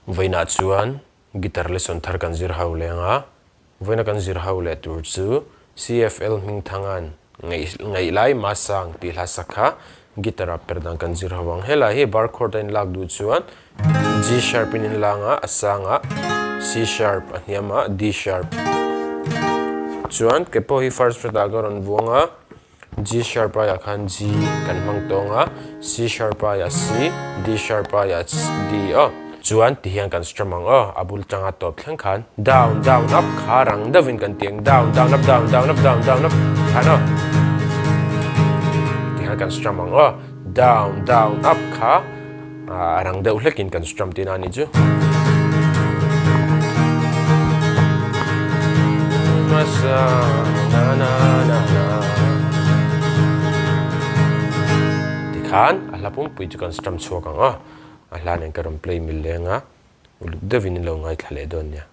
Vawiinah chuan guitar lesson thar kan zir ho leng a, vawiina kan zir ho leh tur chu CFL Hmingthanga'n ngaih lai Masang tih hla sak kha guitar ah per dan kan zir ho ang. Helai hi bar chord a inlak duh chuan G sharp in inlang a, a sangah C sharp a hniam a, D sharp chuan ke pawh hi first fret ah ka rawn vuang a. G sharp aiah khan G kan hmang tawng a, C sharp aiah C, D sharp aiah D aw. Chuan ti hian kan strum ang aw, a bul tanga tawp thleng khan down down up kha rang deuhin kan ti ang down down up down down up down down up khan aw. Ti hian kan strum ang aw, down down up kha a rang deuh hlekin kan strum tihna a nih chu. Tikhan a hla pumpui chu kan strum chhuak ang a, a hla nen ka rawn play mil leng a, uluk deuhin in lo ngaithla leh dawn nia.